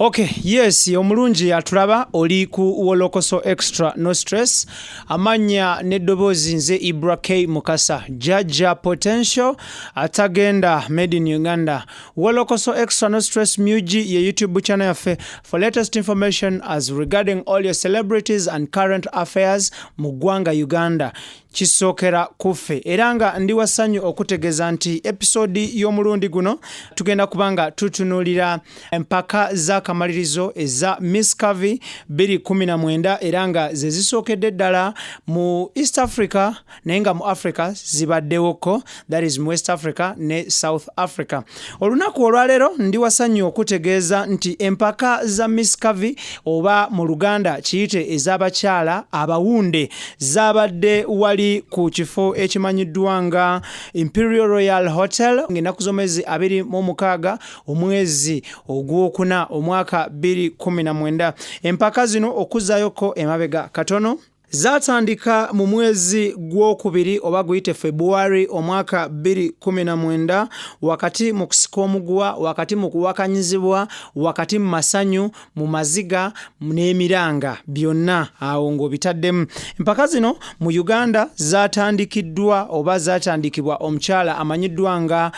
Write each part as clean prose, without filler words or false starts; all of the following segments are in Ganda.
Okay, yes, omulungi atulaba oli ku Wolokoso Extra No Stress. Amannya n'eddoboozi nze Ibra K Mukasa, Jajja Potential atagenda made in Uganda. Wolokoso Extra No Stress Mugi ye YouTube channel yaffe for latest information as regarding all your celebrities and current affairs mu ggwanga Uganda. Kisookera kuffe era nga ndi wasanyu okutegeeza nti episode y'omulundi guno tugenda kuba nga tutunuulira empaka z'akamalirizo eza Miss Curvy 2019, era nga ze zisookedde ddala mu East Africa, naye nga mu Africa zibaddewoko, that is mu West Africa ne South Africa. Olunaku olwaleero ndi wasanyu okutegeeza nti empaka za Miss Curvy, oba mu Luganda kiyite ez'abakyala abawunde, zabadde wali ku kifo ekimanyiddwa nga Imperial Royal Hotel ng'ennaku z'omwezi 26 omwezi ogwokuna omwaka 2019. Empaka zino, okuzzayoko emabega katono, zaatandika mu mwezi gwokubiri oba guyite February omwaka 2019, wakati mu kusika omuguwa, wakati mu kuwakanyizibwa, wakati mu masanyu, mu maziga n'emiranga, byonna awo ng'obitaddemu. Empaka zino mu Uganda zatandikiddwa oba zatandikibwa omukyala amanyiddwa nga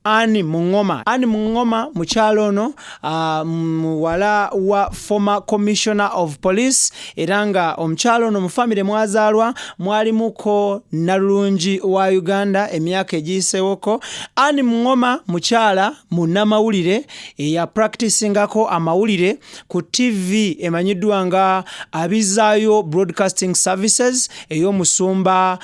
Anne Mungoma. Anne Mungoma mukyala ono muwala wa former commissioner of police, era nga omukyala ono mu famire mwazaalwa mwalimuko nalulungi wa Uganda emyaka egiyisewoko. Anne Mungoma mukyala munnamawulire eya practicingako amawulire ku TV emanyiddwa nga Abizaayo Broadcasting Services ey'omusumba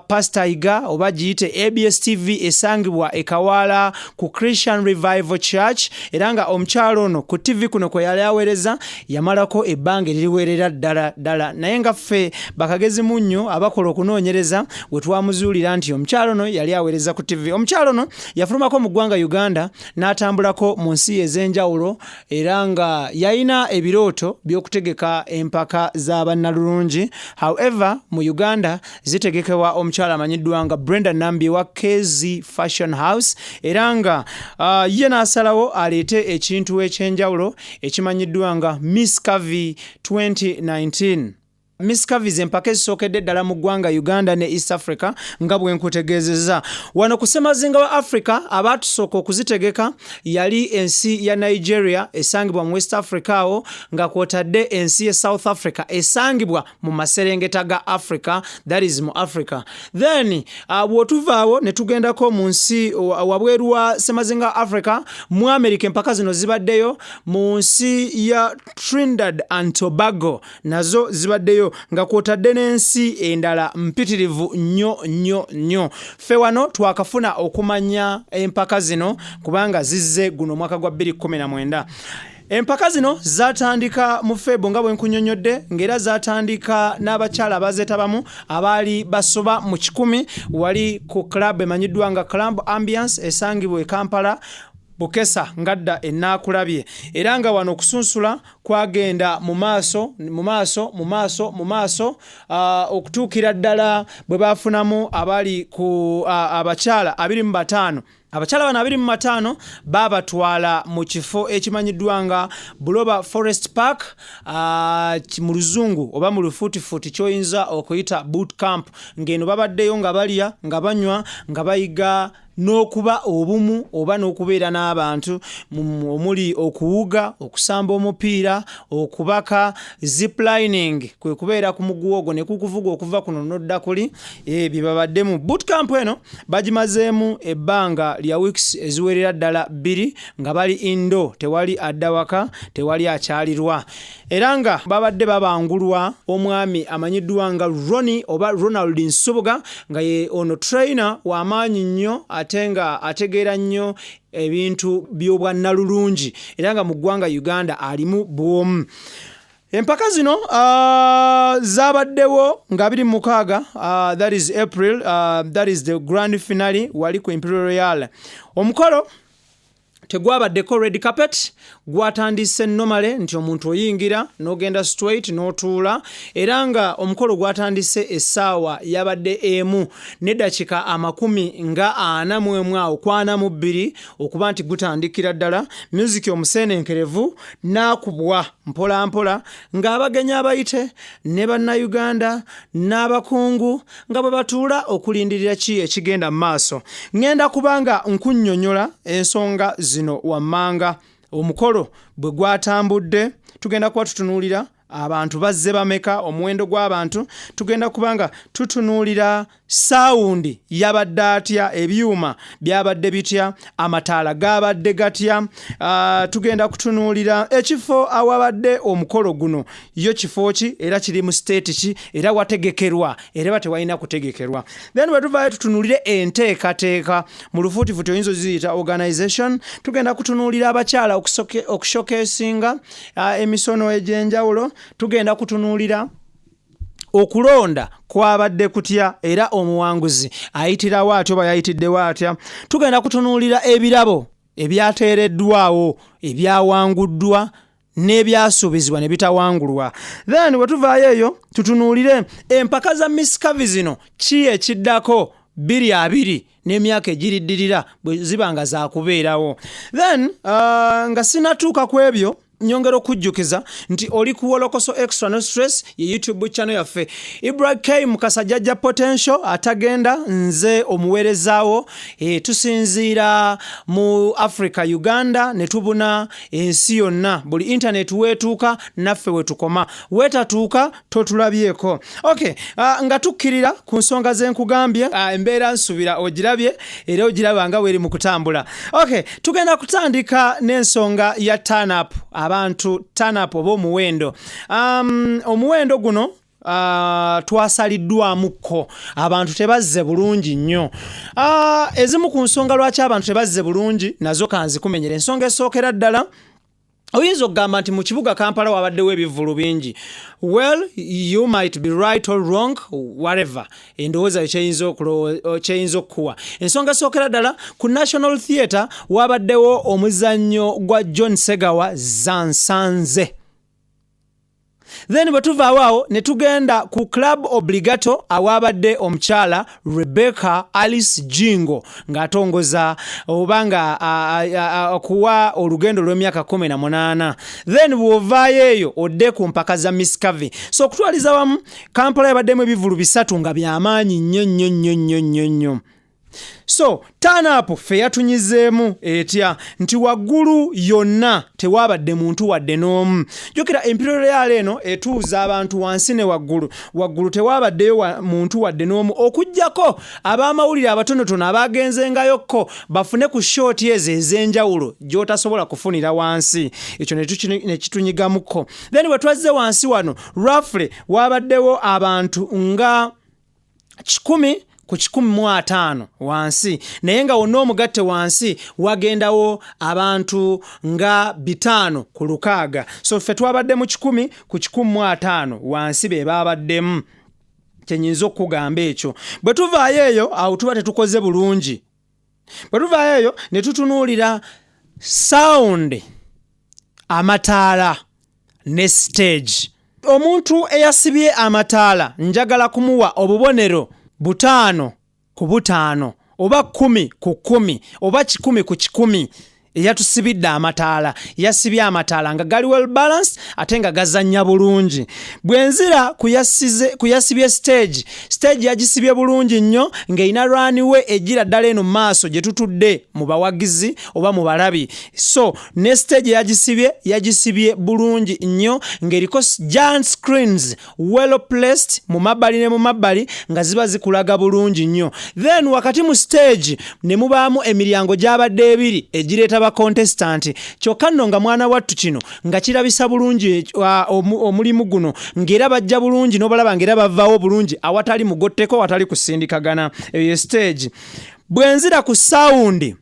Pastor Iga, oba giyite ABS TV, esangibwa e Kawaala ku Christian Revival Church. Era nga omukyala ono ku TV kuno kwe yali aweereza yamalako ebbanga eririwerera ddala ddala, naye nga ffe bakagezi munnyo abakola okunoonyereza we twamuzuulira nti omukyala ono yali aweereza ku TV. Omukyala ono yafulumako mu ggwanga Uganda n'atambulako mu nsi ez'enjawulo, era nga yalina ebirooto by'okutegeka empaka z'abannalulungi. However, mu Uganda zitegekebwa omukyala amanyiddwa nga Brenda Nambi wa KZ Fashion House, era nga ye n'asalawo aleete ekintu ekyenjawulo ekimanyiddwa nga Miss Curvy 2019. Miss Curvy empaka ezisookedde ddala mu ggwanga Uganda ne East Africa. Nga bwe nkutegeezezza, wano ku ssemazinga wa Africa abaatusooka okuzitegeka yali ensi ya Nigeria esangibwa mu West Africa awo, nga kwotadde ensi ye South Africa esangibwa mu maserengeta ga Africa, that is mu Africa. Then bw'otuvaawo ne tugendako mu nsi wabweru wa ssemazinga wa Africa, mu America empaka zino zibaddeyo, mu nsi ya Trinidad and Tobago nazo zibaddeyo, nga kwotadde n'ensi endala mpitirivu nnyo nnyo nnyo. Ffe wano twakafuna okumanya empaka zino kubanga zizze guno omwaka gwa 2019. Empaka zino zatandika mu Feb nga bwe nkunyonyodde, ng'era zatandika n'abakyala abazeetabamu abaali basoba mu 100 wali ku club emanyiddwa nga Club Ambiance esangibwa e Kampala Bukesa ngadda enaakulabye. Era nga wano okusunsula kwagenda mu maaso, mu maaso, mu maaso, mu maaso, okutuukira ddala bwe baafunamu abali ku abakyala 25. Abakyala bano 25 baabatwala mu kifo ekimanyiddwa nga Buloba Forest Park, mu Luzungu oba mu lufuutifuuti ky'oyinza okuyita boot camp, ng'eno babaddeyo nga balya, nga banywa, nga bayiga n'okuba obumu oba n'okubeera n'abantu, omuli okuwuga, okusamba omupiira, okubaka, ziplining, kwe kubeera ku muguwa ogwo ne kukuvuga okuva kuno n'odda kuli. Bye babaddemu. Bootcamp eno bagimazeemu ebbanga lya weeks eziwerera ddala 2 nga bali indoor, tewali adda waka, tewali akyalirwa, era nga babadde babangulwa omwami amanyiddwa nga Ronnie oba Ronald Nsubuga, nga ye ono trainer w'amaanyi nnyo ate nga ategeera nnyo ebintu by'obwannalulungi, era nga mu ggwanga Uganda alimu bw'omu. Empaka zino zabaddewo nga 26, that is April, that is the grand finale wali ku Imperial Royal. Omukolo Tegwabaddeko red carpet, gwatandise normally nti omuntu oyingira n'ogenda straight n'otuula, era nga omukolo gwatandise essaawa yabadde 1:41 awo 42 okuba nti gutandikira ddala. Music omuseenenkerevu n'akubwa mpola mpola ng'abagenyi abayite ne Bannayuganda n'abakungu nga bwe batuula okulindirira ki ekigenda mu maaso. Ŋŋenda kuba nga nkunnyonnyola ensonga zino wammanga. Omukolo bwe gwatambudde, tugenda kuba tutunuulira abantu bazze bameka, omuwendo gw'abantu, tugenda kuba nga tutunuulira sound yabadde atya, ebyuma byabadde bitya, amataala gabadde gatya, tugenda kutunuulira ekifo awabadde omukolo guno, yo kifo ki era kiri mu state ki, era wategekerwa era ba tewalina kutegekerwa. Then bwe tuvaayo tutunuulire enteekateeka, mu lufuutifuuti oyinza oziyita organization. Tugenda kutunuulira abakyala okushowcasinga emisono egy'enjawulo. Tugenda kutunuulira okulonda kwabadde kutya era omuwanguzi ayitirawo atya oba yayitiddewo atya. Tugenda kutunuulira ebirabo ebyateereddwawo, ebyawanguddwa n'ebyasuubizibwa ne bitawangulwa. Then bwe tuvaayo eyo tutunuulire empaka za Miss Curvy zino, ki ekiddako 2020 n'emyaka egiriddirira bwe ziba nga zakubeerawo. Then nga sinatuuka ku ebyo, nyongera okujjukiza nti oli ku Wolokoso Extra No Stress, ye YouTube channel yaffe. Ibra K Mukasa, Jajja Potential atagenda, nze omuweerezaawo. Tusinziira mu Africa, Uganda, ne tubuna ensi yonna. Buli internet weetuuka naffe wetukoma, weetatuuka totulabyeko. Okay, nga tukkirira ku nsonga zenkugambye, embeera nsubira ogirabye era ogiraba nga weri mu kutambula. Okay, tugenda kutandika n'ensonga ya turn-up, abantu turn-up oba omuwendo. Omuwendo guno twasaliddwamukko, abantu tebazze bulungi nnyo. Ezimu ku nsonga lwaki abantu tebazze bulungi nazo kanzikumenyera. Ensonga esookera ddala, oyinza okugamba nti mu kibuga Kampala wabaddewo ebivvulu bingi. Well, you might be right or wrong, whatever endowooza yo kyeyinza okukuwa. Ensonga esookera ddala, ku National Theatre wabaddewo omuzannyo gwa John Segawa, Zansanze. Then bwe tuvaawo awo ne tugenda ku Club Obligato awabadde omukyala Rebecca Alice Jingo ng'atongoza oba nga akuwa olugendo lw'emyaka 18. Then bw'ovaayo eyo odde ku mpaka za Miss Curvy. So okutwaliza wamu, Kampala yabaddemu ebivulu bisatu nga byamaanyi nnyo nnyo nnyo nnyo nnyo nnyo. So turn-up ffe yatunyizeemu etya? Nti waggulu yonna tewabadde muntu wadde n'omu. Jjukira Imperial Royal eno etuuza abantu wansi ne waggulu. Waggulu tewabaddeyo muntu wadde n'omu, okugjako ab'amawulire abatonotono abagenzengayokko bafune ku shot ezo ez'enjawulo gy'otasobola kufunira wansi. Ekyo ne kitunyigamukko. Then bwe twazze wansi wano, roughly wabaddewo abantu nga 100 ku 150 wansi, naye nga wonna omugatte wansi wagendawo abantu nga 500 ku 600. So ffe twabadde mu 100 ku 150, wansi be babaddemu. Kyenyinza okukugamba ekyo. Bwe tuvaayo eyo, awo tuba tetukoze bulungi. Bwe tuvaayo eyo ne tutunuulira sound, amataala ne stage. Omuntu eyasibye amataala njagala kumuwa obubonero 5 ku 5 oba 10 ku 10 oba 100 ku 100. Eyatusibidde amataala yasibye amataala nga gali well balanced ate nga gazannya bulungi. Bwe nzira ku yasibye stage, stage yagisibye bulungi nnyo ng'erina runway egira ddala eno mu maaso gye tutudde mu bawagizi oba mu balabi. So ne stage yagisibye, yagisibye bulungi nnyo ng'eriko giant screens well placed mu mabbali ne mu mabbali nga ziba zikulaga bulungi nnyo. Then wakati mu stage ne mubaamu emiryango gyabadde ebiri egireeta ba contestant. Kyokka nno nga mwana wattu kino nga kirabisa bulungi omulimu guno, ng'era bajja bulungi n'obalaba ng'era bavaawo bulungi awatali mugotteko, awatali kusindikagana. Eyo stage. Bwe nzira ku sound,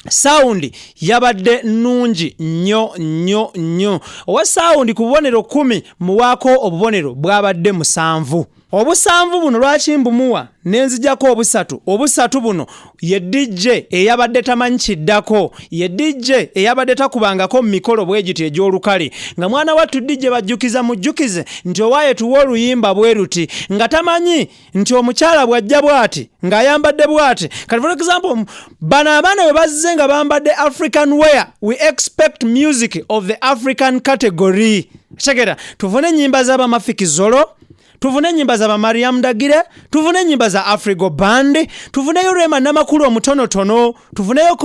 sound yabadde nnungi nnyo nnyo nnyo. Owa sound ku bubonero 10 muwaako obubonero bwabadde 7. Obusanvu buno lwaki mbumuwa nenzijako obusatu? Obusatu buno ye DJ eyabadde tamanyi kiddako, ye DJ eyabadde takubangako mu mikolo bwe giti egy'olukale, nga mwana wattu DJ bajjukiza mujjukize nti owaaye tuwe oluyimba bwe luti, nga tamanyi nti omukyala bw'ajja bw'ati ng'ayambadde bw'ati. Kati for example, bano abaana bwe bazze nga bambadde African wear, we expect music of the African category. Kitegeera, tufune ennyimba z'Abamafikizolo, tufune ennyimba za Bamariam Ndagire, tufune ennyimba za Afrigo Band, tufuneyo Rema Namakulu omutonotono, tufuneyo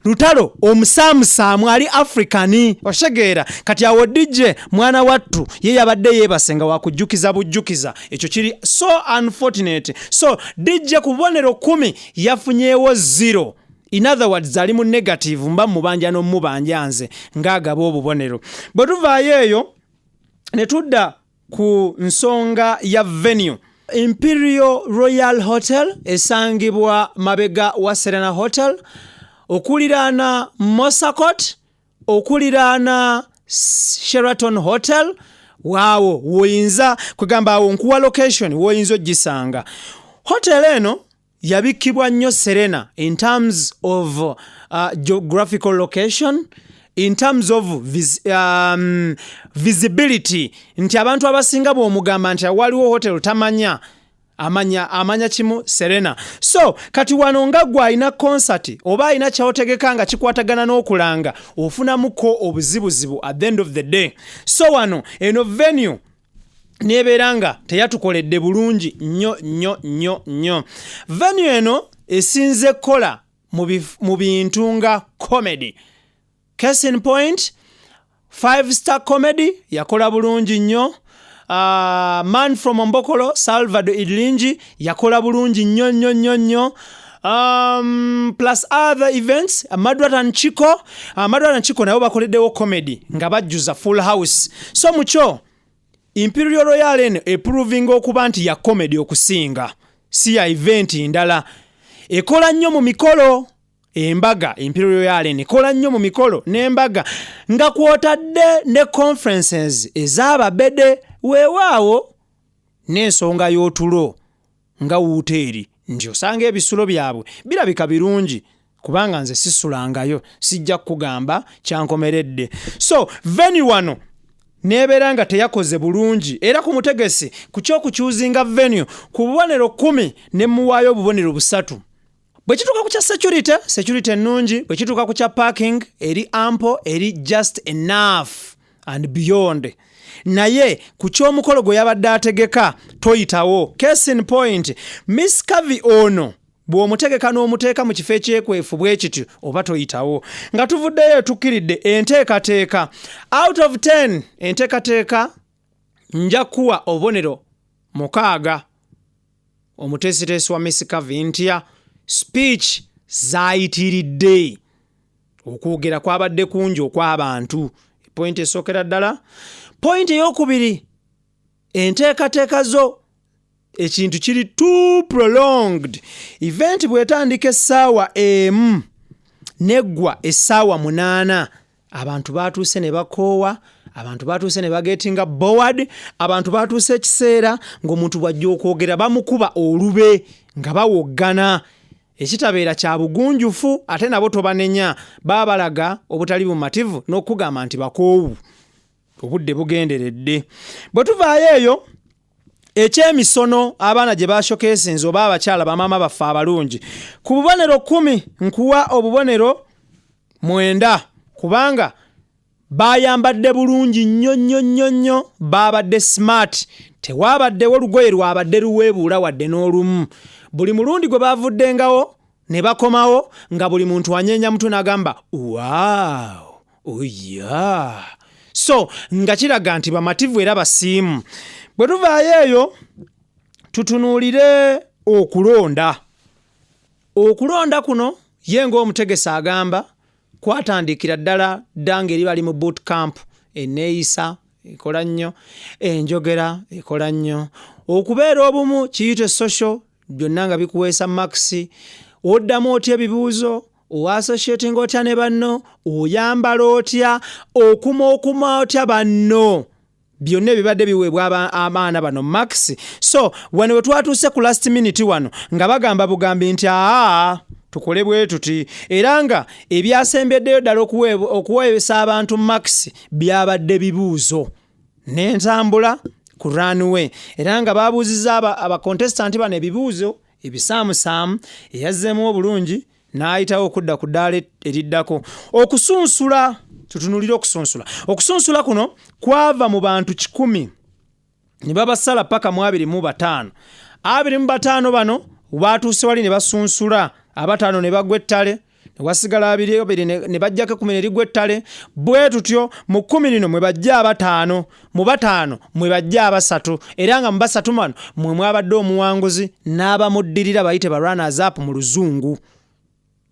Lutalo omusaamusaamu ali African. Otegeera? Kati awo DJ mwana wattu ye yabadde yeebase nga wakujjukiza bujjukiza. Ekyo kiri so unfortunate. So DJ ku bubonero 10 yafunyeewo 0. In other words, ali mu negative. Mba mubanja n'omubanja nze ng'agaba obubonero. Bwe tuvaayo eyo ne tudda ku nsonga ya venue, Imperial Royal Hotel esangibwa mabega wa Serena Hotel, okuliraana Mosacot, okuliraana Sheraton Hotel. Waawo woyinza kwegamba, awo nkuwa location woyinza ogisanga. Hotel eno yabikkibwa nnyo Serena in terms of geographical location, in terms of visibility, nti abantu abasinga bw'omugamba nti waliwo hotel tamanya, amanya kimu, Serena. So kati wano nga gwe alina concert oba alina kyaotegeka nga kikwatagana n'okulanga, ofunamuko obuzibuzibu at the end of the day. So wano eno venue nebeera nga teyatukoledde bulungi nnyo nnyo nnyo nnyo. Venue eno esinze kukola mu bintu nga comedy. Case in point, Five Star Comedy yakola bulungi nnyo. Man from Ombokolo, Salvador Idlingi, yakola bulungi nnyo nnyo nnyo nnyo, plus other events. Madrat and Chico, Madrat and Chico nabo bakoleddewo comedy nga bajjuza full house. So mukyo Imperial Royal eno eprovinga okuba nti ya comedy okusinga, si ya event ndala. Ekola nnyo mu mikolo, embaga. Imperial Royal eno ekola nnyo mu mikolo n'embaga, nga kwotadde ne conferences ez'ababede. Weewaawo n'ensonga y'otulo nga wuuteeri, nti osanga ebisulo byabwe birabika birungi, kubanga nze sisulangayo, sijja kukugamba kyankomeredde. So venue wano nebeera nga teyakoze bulungi. Era ku mutegesi ku kyokuchoosinga venue, ku bubonero 10 ne muwaayo obubonero 3. Bwe kituuka ku kya security, security ennungi. Bwe kituuka ku kya parking, eri ample, eri just enough and beyond. Naye ku ky'omukolo gwe yabadde ategeka toyitawo. Case in point, Miss Cavi ono bw'omutegeka n'omuteeka mu kifo ekyekwefu bwe kityo, oba toyitawo. Nga tuvuddeyo, tukkiridde enteekateeka. Out of 10, enteekateeka nja kuwa obubonero 6 omuteesiteesi wa Miss Cavi. Ntya speech zaayitiridde, okwogera kwabadde kungi okw'abantu, point esookera ddala. Point eyokubiri, enteekateeka zo, ekintu kiri too prolonged. Event bw'etandika essaawa 1 neggwa essaawa 8, abantu batuuse ne bakoowa, abantu batuuse ne bagettinga bored, abantu batuuse ekiseera ng'omuntu bw'ajja okwogera bamukuba olube nga bawoggana, ekitabeera kya bugunjufu. Ate nabo tobanenya, baba balaga obutali bumativu n'okugamba nti bakoowu, obudde bugenderedde. Bwe tuvaayo eyo, ekyemisono abaana gye bashowcasinze oba abakyala bamaama baffe abalungi, ku bubonero 10 nkuwa obubonero 9, kubanga bayambadde bulungi nnyo nnyo nnyo nnyo, babadde smart, tewaabaddewo lugoye lwabadde luweebuula wadde n'olumu. Buli mulundi gwe bavuddengawo ne bakomawo nga buli muntu anyeenya mutwe n'agamba, "Wow, oya." So nga kiraga nti bamativu era basiimu. Bwe tuvaayo eyo, tutunuulire okulonda. Okulonda kuno ye ng'omutegesi agamba kwatandikira ddala dda ng'eri bali mu boot camp. Enneeyisa ekola nnyo, enjogera ekola nnyo, okubeera obumu kiyite social, byonna nga bikuweesa marks. Oddamu otya ebibuuzo, oassociatinga otya ne banno, oyambala otya, okuma okuma otya banno. Byonna ebibadde biweebwa abaana bano marks. So wano we twatuuse ku last minute wano nga bagamba bugambi nti aa tukole bwe tuti, era nga ebyasembeddeyo ddala okuweesa abantu marks byabadde bibuuzo n'entambula ku runway, era nga babuuzizza abacontestant bano ebibuuzo ebisaamusaamu, eyazzeemu obulungi n'ayitawo okudda ku ddaala eriddako. Okusunsula, tutunuulire okusunsula. Okusunsula kuno kwava mu bantu 100 ne babasala paka mu 25. 25 bano baatuuse wali ne basunsula abataano ne bagwa ettale, ne wasigala abiri abiri ne bajjako 10 ne ligwa ettale. Bwe tutyo mu 10 lino mwe bajja abataano, mu bataano mwe bajja abasatu, era nga mu basatu bano mwe mwabadde omuwanguzi n'abamuddirira bayite ba runners up mu Luzungu,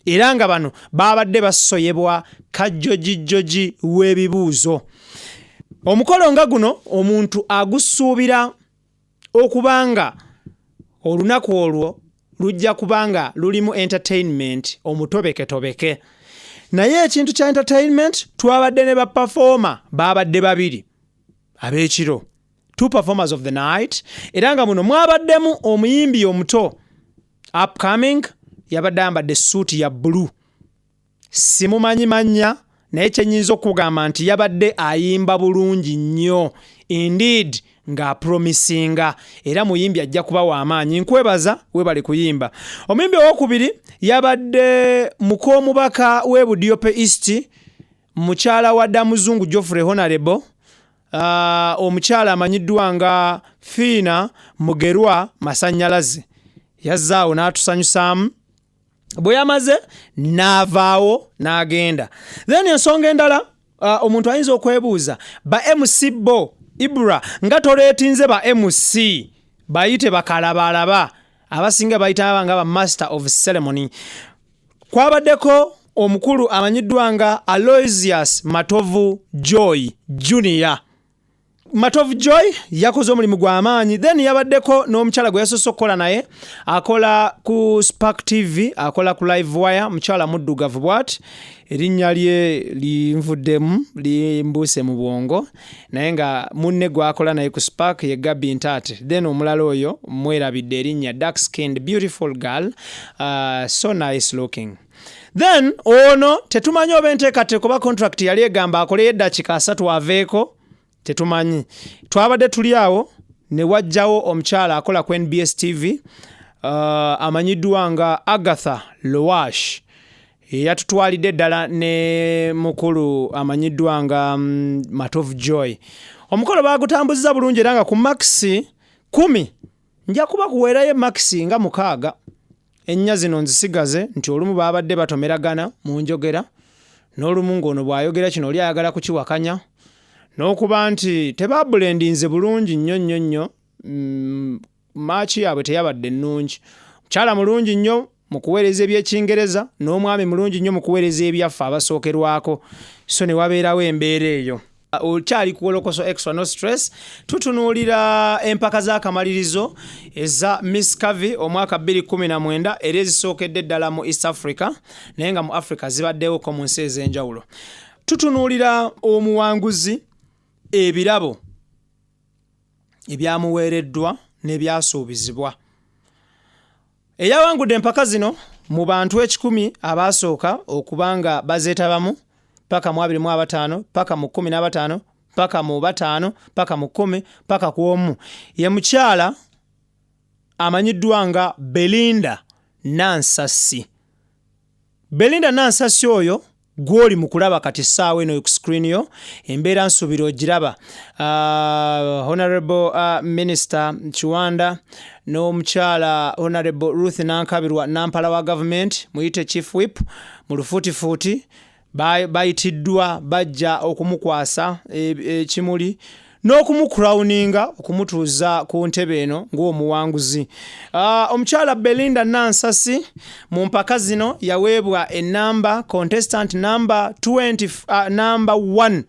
era nga bano babadde basoyebwa kajjojijjoji w'ebibuuzo. Omukolo nga guno omuntu agusuubira okuba nga olunaku olwo lujja kuba nga lulimu entertainment omutobeketobeke, naye ekintu kya entertainment twabadde ne baperformer babadde babiri ab'ekiro, two performers of the night, era nga muno mwabaddemu omuyimbi omuto upcoming, yabadde ayambadde suuti ya blue. Simumanyi mannya, naye kyenyinza okugamba nti yabadde ayimba bulungi nnyo indeed, ng'apromisinga, era muyimbi ajja kuba w'amaanyi. Nkwebaza, webale kuyimba. Omuyimbi owokubiri yabadde muk'omubaka w'e Budiope East, mukyala wa Damuzungu Geoffrey Honorable, omukyala amanyiddwa nga Fiina Mugerwa Masanyalaze, yazzaawo n'atusanyusaamu. Bwe yamaze n'avaawo n'agenda. Then ensonga endala, omuntu ayinza okwebuuza, ba MC bo Ibra nga toleetinze ba MC bayite bakalabalaba, abasinga bayita nga ba master of ceremony. Kwabaddeko omukulu amanyiddwa nga Aloysius Matovu Joy Junior. Matovu Joy yakoze omulimu gw'amaanyi. Then yabaddeko n'omukyala gwe yasoose okukola naye, akola ku Spark TV, akola ku Live Wire, mukyala muddugavu bwat, erinnya lye linvuddemu, limbuuse mu bwongo, naye nga munne gwakola naye ku Spark ye Gabi Ntate. Then omulala oyo mwerabidde erinnya, dark skinned beautiful girl, so nice looking. Then ono tetumanyi oba enteekateeka oba contract yali egamba akoleyo eddakiika 30 aveeko, tetumanyi. Twabadde tuli awo ne wajjawo omukyala akola ku NBS TV, amanyiddwa nga Agatha Lowash, eyatutwalidde ddala ne mukulu amanyiddwa nga Matovu Joy. Omukolo baagutambuzza bulungi, era nga ku marks 10 nja kuba kuweerayo marks nga 6. Ennya zino nzisigaze nti olumu baabadde batomeragana mu njogera, n'olumu ng'ono bw'ayogera kino oli ayagala kukiwakanya, n'okuba nti tebablendinze bulungi nnyo nnyo nnyo. Match yaabwe teyabadde nnungi. Mukyala mulungi nnyo mu kuweereza ebyekingereza, n'omwami mulungi nnyo mu kuweereza ebyaffe abasookerwako, so ne wabeerawo embeera eyo. Okyali ku Wolokoso Extra No Stress, tutunuulira empaka z'akamalirizo eza Miss Curvy omwaka 2019, era ezisookedde ddala mu East Africa, naye nga mu Africa zibaddewoko mu nsi ez'enjawulo. Tutunuulira omuwanguzi, ebirabo ebyamuweereddwa n'ebyasuubizibwa. Eyawangudde empaka zino mu bantu 100 abaasooka okuba nga bazeetabamu, paka mu 25, paka mu 15, paka mu bataano, paka mu 10, paka ku omu, ye mukyala amanyiddwa nga Belinda Nansasi. Belinda Nansasi oyo gw'oli mu kulaba kati essaawa eno ku screen yo, embeera nsuubira ogiraba. Honorable Minister Kiwanda n'omukyala Honorable Ruth Nankabirwa, nampala wa gavumenti, muyite chief whip mu lufuutifuuti, bayitiddwa bajja okumukwasa ekimuli n'okumucrowninga, okumutuuza ku ntebe eno ng'omuwanguzi. Omukyala Belinda Nansasi mu mpaka zino yaweebwa enamba contestant number 20, number 1,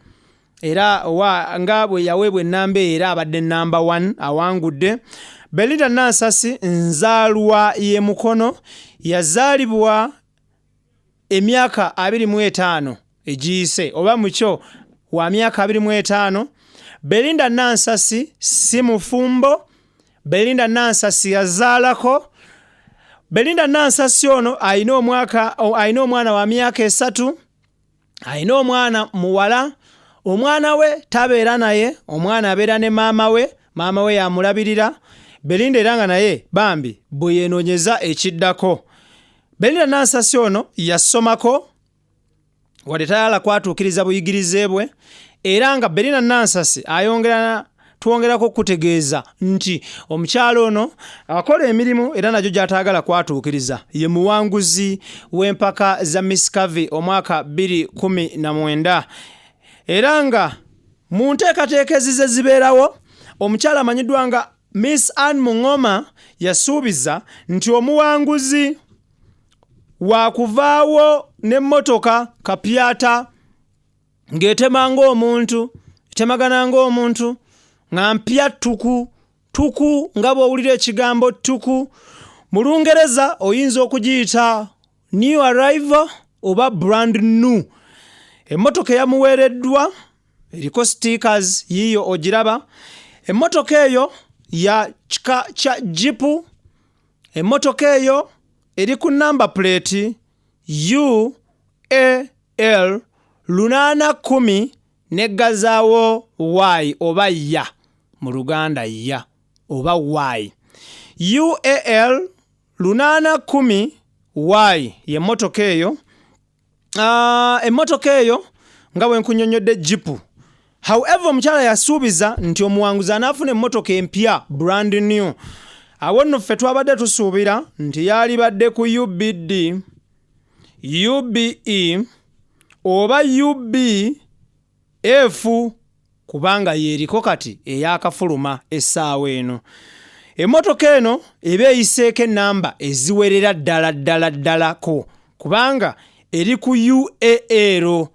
era wa nga bwe yaweebwa enamba eyo era abadde namba 1, awangudde. Belinda Nansasi nzaalwa y'e Mukono, yazaalibwa emyaka 25 egiyise, oba mukyo wa myaka 25. Belinda Nansasi si mufumbo. Belinda Nansasi yazaalako. Belinda Nansasi ono alina omwaka alina omwana wa myaka 3, alina omwana muwala. Omwana we tabeera naye, omwana abeera ne maama we, maama we yamulabirira. Belinda era nga naye bambi bwe yeenoonyeza ekiddako. Belinda Nansasi ono yasomako wadde tayala kwatuukiriza buyigirize bwe, era nga Belinda Nansasi ayongera twongerako okutegeeza nti omukyala ono akola emirimu era nagyo gy'ataagala kwatuukiriza. Ye muwanguzi w'empaka za Miss Curvy omwaka 2019, era nga mu nteekateeka ezize zibeerawo omukyala amanyiddwa nga Miss Ann Mungoma yasuubiza nti omuwanguzi wakuvaawo n'emmotoka kapyata ng'etema ng'omuntu, etemagana ng'omuntu, nga mpya ttuku ttuku, nga bw'owulira ekigambo ttuku. Mu Lungereza oyinza okugiyita new arrival oba brand new. Emmotoka eyamuweereddwa eriko stickers, yiiyo ogiraba. Emmotoka eyo ya kika kya Jeep. Emmotoka eyo eri ku number plate UAL 810 neggazaawo Y oba ya mu Luganda ya oba Y. UAL 810 Y y'emmotoka eyo. Emmotoka eyo nga bwe nkunnyonnyodde, Jeep. However, omukyala yasuubiza nti omuwanguzi anaafuna emmotoka empya, brand new. Awo nno ffe twabadde tusuubira nti yaalibadde ku UBD, UBE oba UBF, kubanga yeeriko kati eyakafuluma essaawa eno. Emmotoka eno eba eyiseeko ennamba eziwerera ddala ddala ddalako, kubanga eri ku UAL.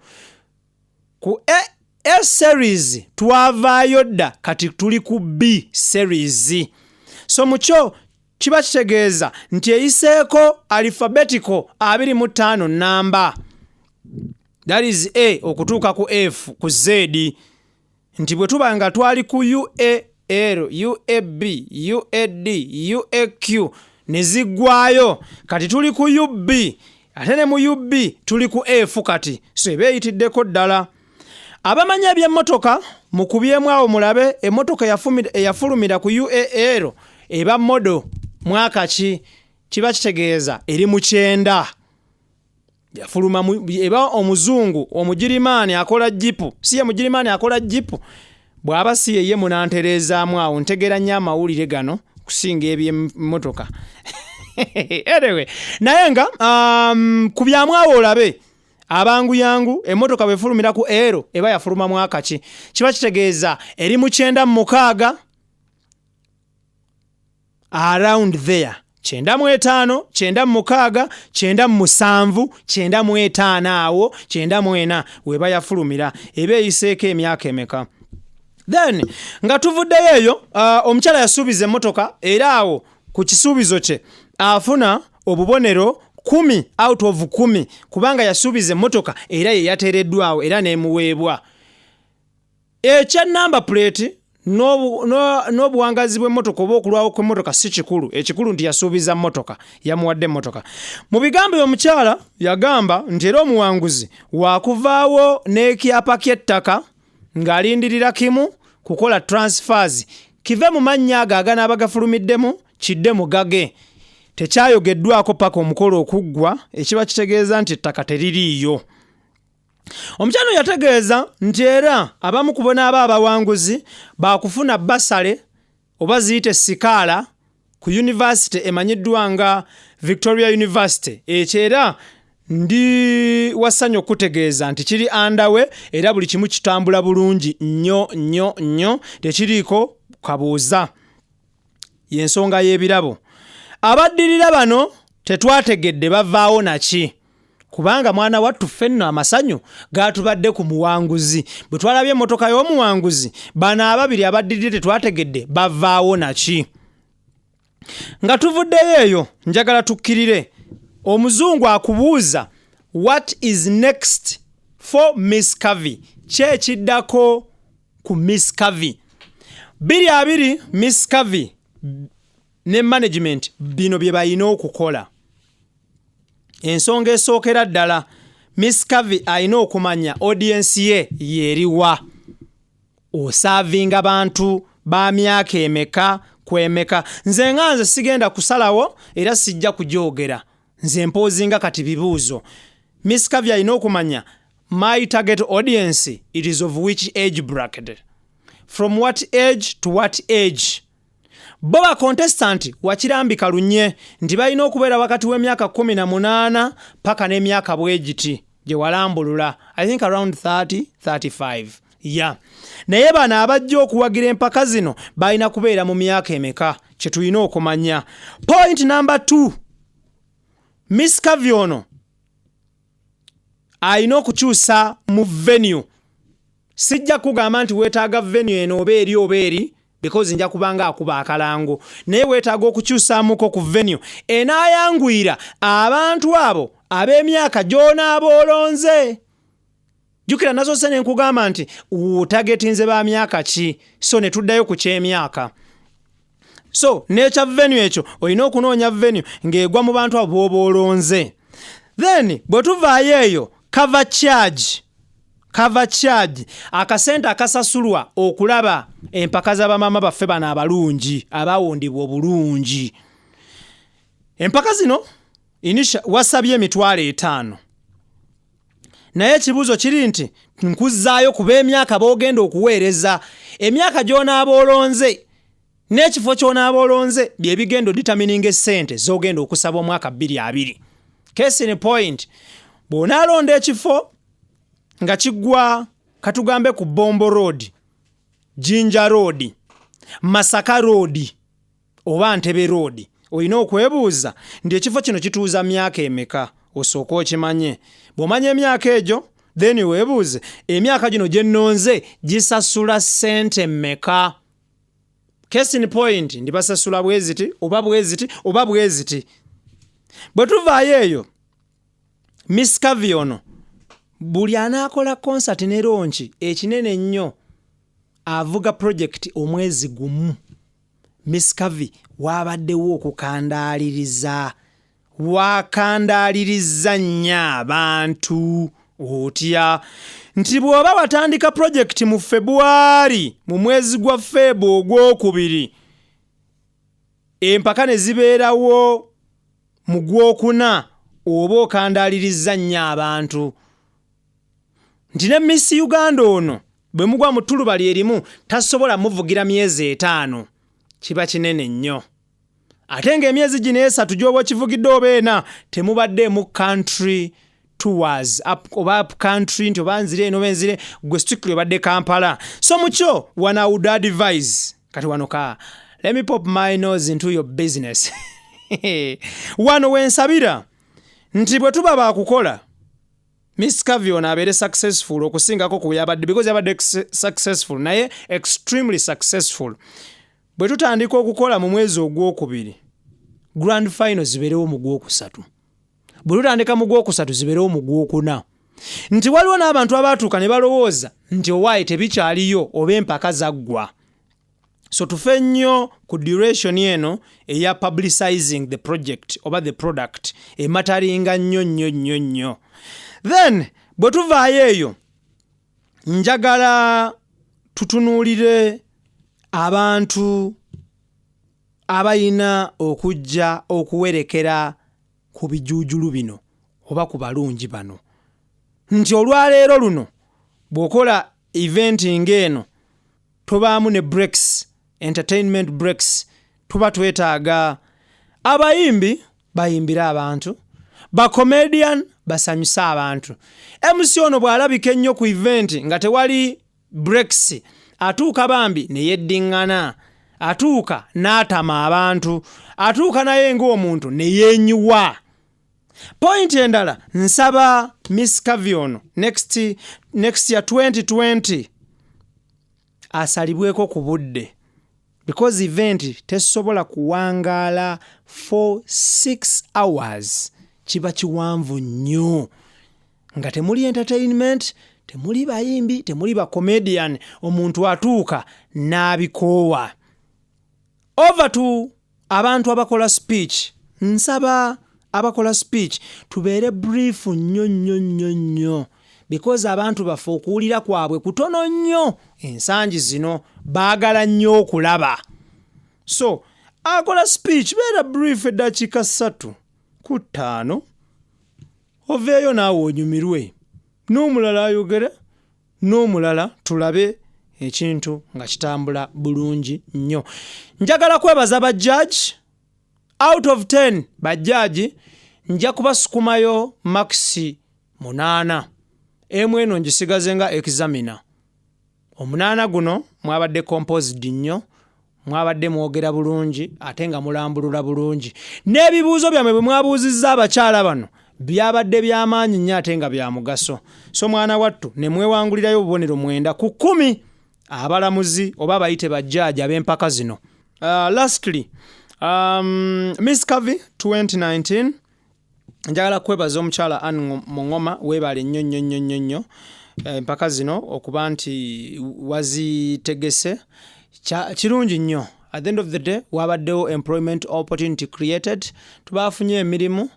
Ku A, A series twavaayo dda, kati tuli ku B series. So mukyo kiba kitegeeza nti eyiseeko alphabetical 25 namba, that is A okutuuka ku F ku Z, nti bwe tuba nga twali ku UAL, UAB, UAD, UAQ ne ziggwayo, kati tuli ku UB, ate ne mu UB tuli ku F kati. So eba eyitiddeko ddala. Abamanyi ebyemmotoka mukubyemu awo mulabe emmotoka eyafulumira ku UAL eba model mwaka ki. Kiba kitegeeza eri mu 90 yafuluma eba omuzungu omugirimaani akola Jeep, si ye mugirimaani akola Jeep? Bw'aba si yeye munantereezaamu awo, ntegeera nnyo amawulire gano kusinga ebyemmotoka. Anyway, naye nga ku byamu awo olabe abanguyangu emmotoka bwefulumira ku L eba yafuluma mwaka ki. Kiba kitegeeza eri mu 96, around there, 95, 96, 97, 95 awo, 94 weba yafulumira. Eba eyiseeko emyaka emeka? Then nga tuvuddeyo eyo, omukyala yasuubiza emmotoka, era awo ku kisuubizo kye afuna obubonero 10 out of 10, kubanga yasuubiza emmotoka era ye yateereddwawo era n'emuweebwa. Ekya number plate n'obuwangazi bw'emmotoka oba okulwawo kw'emmotoka si kikulu. Ekikulu nti yasuubiza mmotoka, yamuwadde emmotoka. Mu bigambo omukyala yagamba nti era omuwanguzi wakuvaawo n'ekyapa ky'ettaka ng'alindirira kimu kukola transfers, kive mu mannya ago aganaaba gafulumiddemu kidde mu gage. Tekyayogeddwako paka omukolo okuggwa, ekiba kitegeeza nti ettaka teririiyo. Omukyala yategeeza nti era abamu ku bonaaba abawanguzi bakufuna bursary oba ziyite scholar ku yunivasite emanyiddwa nga Victoria University. Ekyo era ndi wasanyu okutegeeza nti kiri underway, era buli kimu kitambula bulungi nnyo nnyo nnyo, tekiriiko kabuuza. Y'ensonga y'ebirabo. Abaddirira bano tetwategedde bavaawo naki, kubanga mwana wattu ffe nno amasanyu gatubadde ku muwanguzi. Bwe twalabye emmotoka y'omuwanguzi, bano ababiri abaddirire tetwategedde bavaawo naki. Nga tuvuddeyo eyo, njagala tukkirire. Omuzungu akubuuza, "What is next for Miss Curvy?" Ki ekiddako Ku Miss Cavi 20, Miss Cavi ne management, bino bye balina okukola. Ensonga esookera ddala, Miss Cavi alina okumanya audience ye yeriwa. Oservinga bantu ba myaka emeka kwemeka? Nze nga nze sigenda kusalawo era sijja kujogera, nze mpozinga kati bibuuzo. Miss Cavi alina okumanya, my target audience, it is of which age bracket, from what age to what age? Bo ba contestant wakirambika lunye nti balina okubeera wakati w'emyaka 18 paka n'emyaka bwegiti gye walambulula, I think around 30 35 ya. Naye bano abajja okuwagira empaka zino balina kubeera mu myaka emeka? Kye tulina okumanya. Point number 2, Miss Cavi ono alina okukyusa mu venue. Sijja kugamba nti weetaaga venue eno oba eri oba eri, because nja kubanga akuba akalango, naye weetaaga okukyusaamuko ku venue enaayanguyira abantu abo ab'emyaka gy'onaaba olonze. Jjukira nasoose ne nkugamba nti otargetinze ba myaka ki, so ne tuddayo ku ky'emyaka. So n'ekya venue ekyo, olina okunoonya venue ng'egwa mu bantu abo b'oba olonze. Then bwe tuvaayo eyo, cover charge. Cover charge, akasente akasasulwa okulaba empaka z'abamaama baffe bano abalungi abawundibwa obulungi. Empaka zino inisha wasabye 50,000, naye ekibuuzo kiri nti nkuzaayo kuba emyaka b'ogenda okuweereza, emyaka gy'onaaba olonze n'ekifo ky'onaaba olonze bye bigenda odetermininga essente z'ogenda okusaba omwaka 2020. Case in point, bw'onaalonda ekifo nga kiggwa katugambe ku Bombo Road, Jinja Road, Masaka Road oba Ntebe Road, olina okwebuuza nti ekifo kino kituuza myaka emeka? Osooka okimanye. Bw'omanya emyaka egyo, then weebuuze, emyaka gino gye nnonze gisasula ssente mmeka? Case in point, ndi basasula bweziti oba bweziti oba bweziti. Bwe tuvaayo eyo, Miss Cavi ono buli anaakola concert ne launch ekinene ennyo avuga project omwezi gumu. Miss Cavi, waabaddewo okukandaaliriza, wakandaaliriza nnyo abantu otya nti bw'oba watandika project mu February, mu mwezi gwa Feb ogwokubiri, empaka ne zibeerawo mu gwokuna, oba okandaaliriza nnyo abantu nti ne Miss Uganda ono bwe mugwa mu ttuluba lyerimu tasobola muvugira myezi 5, kiba kinene nnyo. Ate ng'emyezi gino 3 gy'oba okivugidde oba 4 temubaddeemu country tours up, oba up country nti oba nzire eno oba enzire, gwe strictly obadde Kampala. So mukyo wano I would advise, kati wano ka let me pop my nose into your business, wano wensabira nti bwe tuba bakukola, Miss Cavi ono abeere successful okusingako ku yabadde, because yabadde successful, naye extremely successful. Bwe tutandika okukola mu mwezi ogwokubiri, grand final zibeerewo mu gwokusatu. Bwe tutandika mu gwokusatu, zibeerewo mu gwokuna. Nti waliwo n'abantu abaatuuka ne balowooza nti owaayi tebikyaliyo oba empaka zaggwa. So tufe nnyo ku duration eno eya publicizing the project oba the product, ematteringa nnyo nnyo nnyo nnyo. Then bwe tuvaayo eyo, njagala tutunuulire abantu abalina okujja okuwerekera ku bijuujulu bino oba ku balungi bano, nti olwaleero luno bw'okola event ng'eno tobaamu ne breaks, entertainment breaks. Tuba twetaaga abayimbi bayimbire abantu, bacomedian basanyuse abantu. MC ono bw'alabika ennyo ku event nga tewali breaks, atuuka bambi ne yeddiŋŋana, atuuka n'atama abantu, atuuka naye ng'omuntu ne yeenyiwa. Point endala, nsaba Miss Cavi ono next year 2020 asalibweko ku budde, because event tesobola kuwangaala for 6 hours, kiba kiwanvu nnyo nga temuli entertainment. Temuli bayimbi, temuli ba comedian, omuntu atuuka n'abikoowa. Over to abantu abakola speech. Nsaba abakola speech tubeere brief nnyo nnyo nnyo nnyo, because abantu baffe okuwulira kwabwe kutono nnyo ensangi zino, baagala nnyo okulaba. So akola speech, beera brief, eddakiika 3 ku 5, oveeyo naawe onyumirwe, n'omulala ayogere n'omulala, tulabe ekintu nga kitambula bulungi nnyo. Njagala kwebaza ba judge. Out of 10, ba judge nja kubasukumayo marks 8. Emu eno ngisigaze nga examiner. Omunaana guno mwabadde composed nnyo, mwabadde mwogera bulungi ate nga mulambulula bulungi, n'ebibuuzo byammwe bwe mwabuuzizza abakyala bano byabadde byamaanyi nnyo ate nga bya mugaso. So mwana wattu ne mwewangulirayo obubonero 9 ku 10, abalamuzi oba abayite ba judge ab'empaka zino. Lastly, Miss Curvy 2019, njagala kwebaza omukyala Ann Mungoma. Weebale nnyo nnyo nnyo nnyo nnyo empaka zino okuba nti wazitegese. Kirungi nnyo. At the end of the day wabaddewo employment opportunity created, tubafunye emirimu.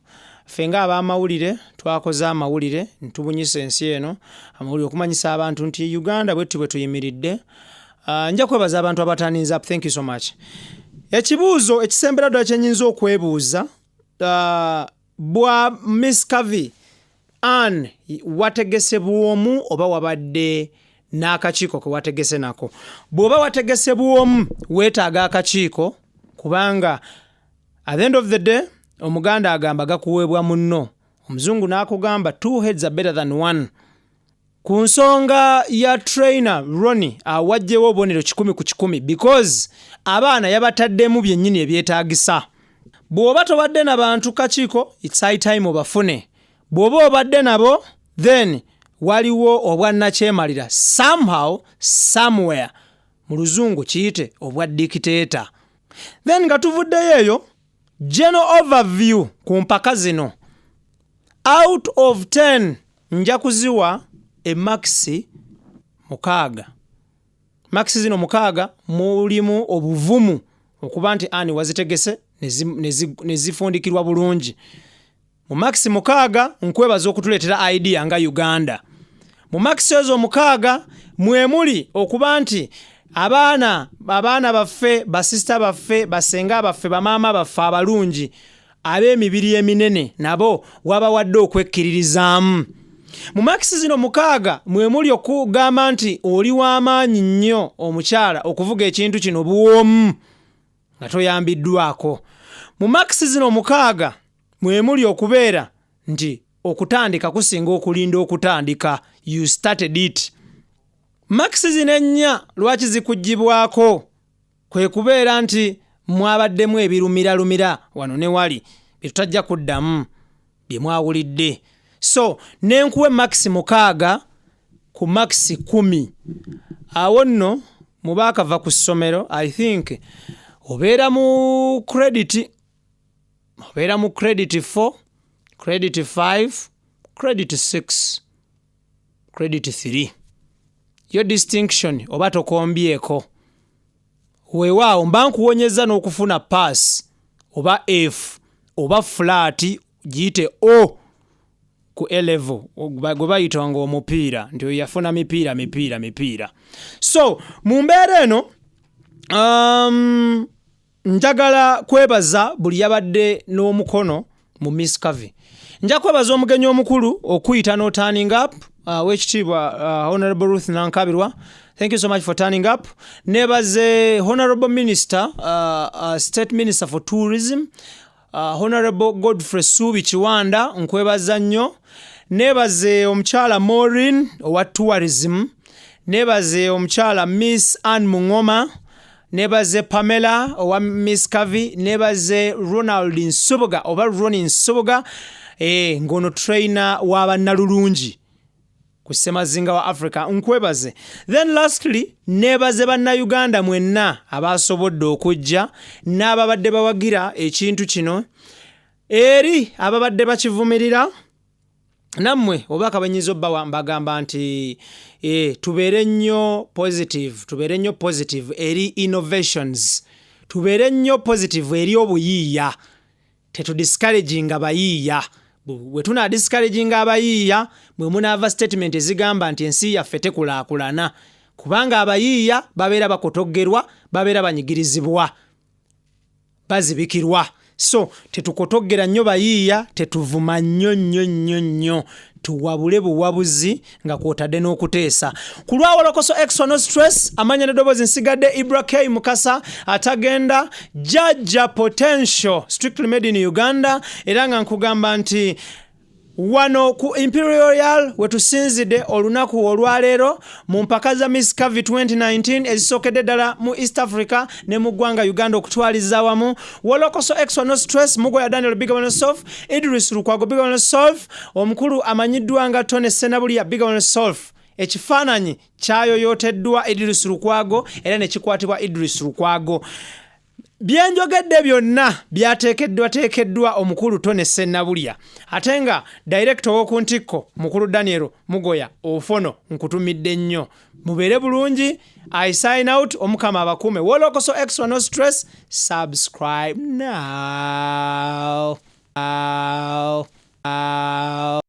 Ffe ng'abamawulire twakoze amawulire, ntubunyisa ensi eno amawulire okumanyisa abantu nti Uganda bwetu bwe tuyimiridde. Nja kwebaza abantu abaturninze up, thank you so much. Ekibuuzo ekisembera ddala kyenyinza okwebuuza, bwa Miss Curvy Ann, wategese bwomu oba wabadde n'akakiiko ke wategese nako? Bw'oba wategese bwomu, weetaaga akakiiko, kubanga at the end of the day Omuganda agamba gakuweebwa munno, Omuzungu n'akugamba two heads are better than one. Ku nsonga ya trainer Ronnie, awajjewo obubonero 100 ku 100 because abaana yabataddemu byennyini ebyetaagisa. Bw'oba tobadde na bantu kakiiko, it's high time obafune. Bw'oba obadde nabo, then waliwo obwannakyemalira somehow, somewhere, mu Luzungu kiyite obwa dictator. Then nga tuvuddeyo eyo, general overview ku mpaka zino, out of 10 nja kuziwa e marks 6. Marks zino 6 mulimu obuvumu okuba nti ani wazitegese ne zifundikirwa bulungi. Mu marks 6 nkwebaza okutuleetera idea nga Uganda. Mu marks ezo 6 mwe muli okuba nti abaana baffe, basisita baffe, basenga baffe, bamaama baffe abalungi ab'emibiri eminene nabo wabawadde okwekkiririzaamu. Mu marks zino 6 mwe muli okugamba nti oli w'amaanyi nnyo omukyala okuvuga ekintu kino buwomu nga toyambiddwako. Mu marks zino 6 mwe muli okubeera nti okutandika kusinga okulinda okutandika, you started it. Marks zino 4 lwaki zikugibwako? Kwe kubeera nti mwabaddemu ebirumiralumira wano ne wali bye tutajja kuddamu bye mwawulidde. So nenkuwa marks 6 ku marks 10. Awo nno muba akava ku ssomero, I think obeera mu credit, obeera mu credit 4, credit 5, credit 6, credit 3, yo distinction oba tokombyeko. Weewaawo mba nkuwonyeza n'okufuna pass oba F oba flat, giyite O ku A level gwe bayitanga omupiira nti oyo yafuna mipiira mipiira mipiira. So mu mbeera eno, njagala kwebaza buli yabadde n'omukono mu Miss Curvy. Nja kwebaza omugenyi omukulu okuyita no turning up, wekitiibwa Honorable Ruth Nankabirwa, thank you so much for turning up. Nebaze Honorable Minister, State Minister for Tourism, Honorable Godfrey Suubi Kiwanda, nkwebaza nnyo. Nebaze omukyala Maureen owa tourism, nebaze omukyala Miss Ann Mungoma, nebaze Pamela owa Miss Curvy, nebaze Ronald Nsubuga oba Roni Nsubuga, ng'ono trainer w'abannalulungi ku ssemazinga wa Africa, nkwebaze. Then lastly, nebaze Bannayuganda mwenna abasobodde okujja n'ababadde bawagira ekintu kino, eri ababadde bakivumirira. Nammwe obubaka bwe nnyinza obbawa mbagamba nti eh, tubeere nnyo positive, tubeere nnyo positive eri innovations, tubeere nnyo positive eri obuyiiya. Tetudiscouraginga bayiiya. Bwe tunadiscouraginga abayiiya, mwe munaava statement ezigamba nti ensi yaffe tekulaakulana, kubanga abayiiya babeera bakotoggerwa, babeera banyigirizibwa, bazibikirwa. So tetukotoggera nnyo bayiiya, tetuvuma nnyo nnyo nnyo nnyo, tuwabule buwabuzi nga kwotadde n'okuteesa. Ku lwa Wolokoso Extra No Stress, amanya n'eddoboozi nsigadde Ibra K Mukasa atagenda, Jajja Potential, strictly made in Uganda. Era nga nkugamba nti wano ku Imperial Royal wetusinzidde olunaku olwaleero mu mpaka za Miss Curvy 2019 ezisookedde ddala mu East Africa ne mu ggwanga Uganda okutwaliza awamu. Wolokoso Extra No Stress, Mugoya Daniel Big One Solf, Idris Lukwago Big One Solf, omukulu amanyiddwa nga Tony Ssenabulya Big One Solf. Ekifaananyi kyayoyooteddwa Idris Lukwago era ne kikwatibwa Idris Lukwago. Byenjogedde byonna byateekeddwateekeddwa omukulu Tony Ssenabulya, ate nga dayirekita ow'oku ntikko mukulu Daniel Mugoya Ofono. Nkutumidde nnyo, mubeere bulungi. I sign out, Omukama abakuume. Wolokoso Extra No Stress, subscribe now. Now. Now.